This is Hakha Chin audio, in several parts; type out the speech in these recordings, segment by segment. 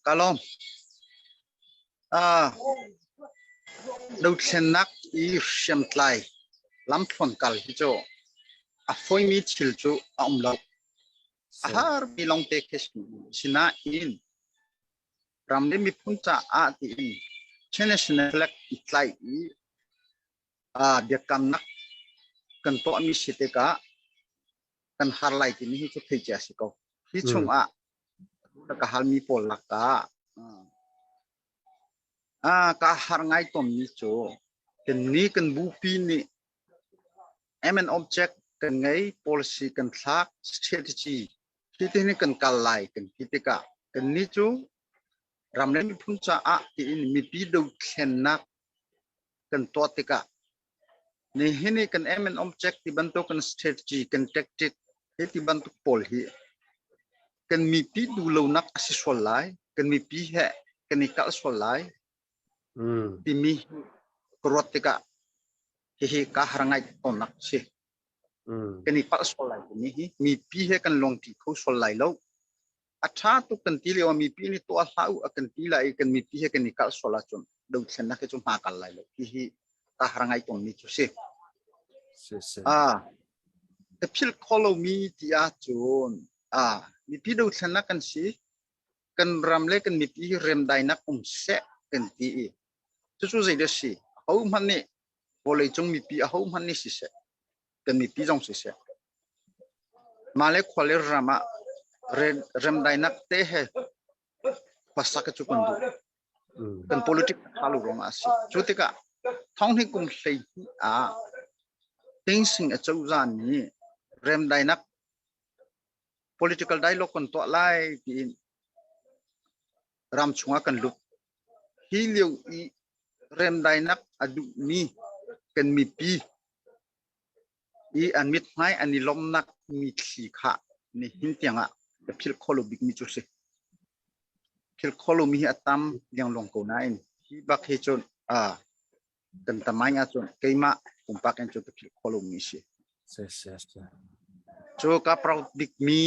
Ka lawm. Ah, dothlennak i hriamtlai lamthluan kal hi cu a fawimi thil cu a um lo. A harmi lawngte khi sinain ram le miphun caah tiin Chin National Flag i tlaih i biakamnak kan tuahmi si tikah kan har lai timi hi cu thei cia si ko. Hi chungah ka halmi pawl lakah ka har ngai tawnmi cu kan ni kan bupi nih aim and object kan ngei, policy kan thlak, strategy hi ti hin kan kal lai kan ti tikah kan ni cu ram le miphun caah tiin mipi dothlennak kan tuah tikah nihin i kan aim and object ti bantuk kan strategy kan tactic hi ti bantuk pawl hi kan mipi duhlonak a si sual lai, kan mipi he kan i kalh sual lai timi ka ruat tikah hihi ka har ngai tawnnak si. Kan i palh sual lai timi hi mipi he kan lungṭi kho sual lai lo. A ṭha tuk kan ti lio ah mipi nih tuah hlah u a kan ti lai i kan mipi he kan i kalh sual ahcun dothlennak hi cu hma kal lai lo. Hihi ka har ngai tawnmi cu si. Ah, ka philh kho lomi ti ahcun ah mipi dothlennak kan si. Kan ram le kan mipi hi remdainak um seh kan ti i cucu zeidah si? Ahohmanh nih vawleicung mipi ahohmanh nih siseh, kan mipi zong siseh, mah le khua le ram ah remdainak te he khuasak cu kan duh. Kan politic tha lo ruangah a si. Cu tikah thonghnih kum 12 ah Tingsing acozah nih remdainak political dialogue kan tuah lai tiin ram chungah kan lut. Hi lio i remdainak a duhmi kan mipi i an mithmai an i lawmnak mithli kha nihin tiangah ka philh kho lo bikmi cu si. Philh kho lomi hi a tam liangluang ko nain hi bak hi cun kan tamaing ahcun keimah pumpak in cun ka philh kho lomi si. Cu ka proud bikmi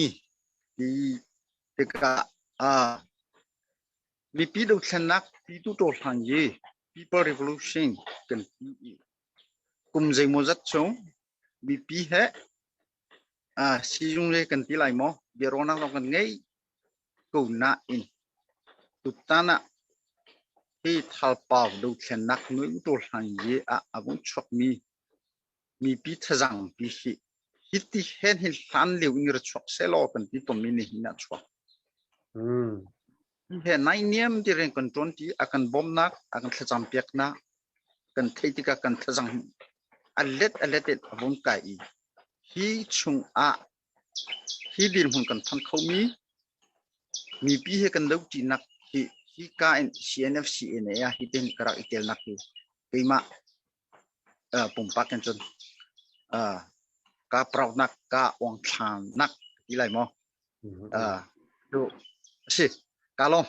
ti tikah mipi dothlennak pitu hlang yi people revolution kan ti i kum zeimawzat chung mipi he sizung le kan ti lai maw biaruahnak zong kan ngei ko nain tutan ah hi thalpau dothlennak nui to hlang yi ah a vung chuakmi mipi thazang pi hi hiti hen hin hlan lio in ra chuak selaw kan ti tommi ni hin ah chuak. He naihniam ti rian kan ṭuan ti a kan bawmhnak a kan thlacam piaknak kan theih tikah kan thlazang a let a let in a vung kai i hi chung ah hi dirhmun kan phan khomi mipi he kan doṭinak hi hi ka in CNF CNA ah hi ten ka rak i telnak hi keimah pumpak in cun ka proud nak ka uangthlan nak ti lai maw? Tu si ka lawm.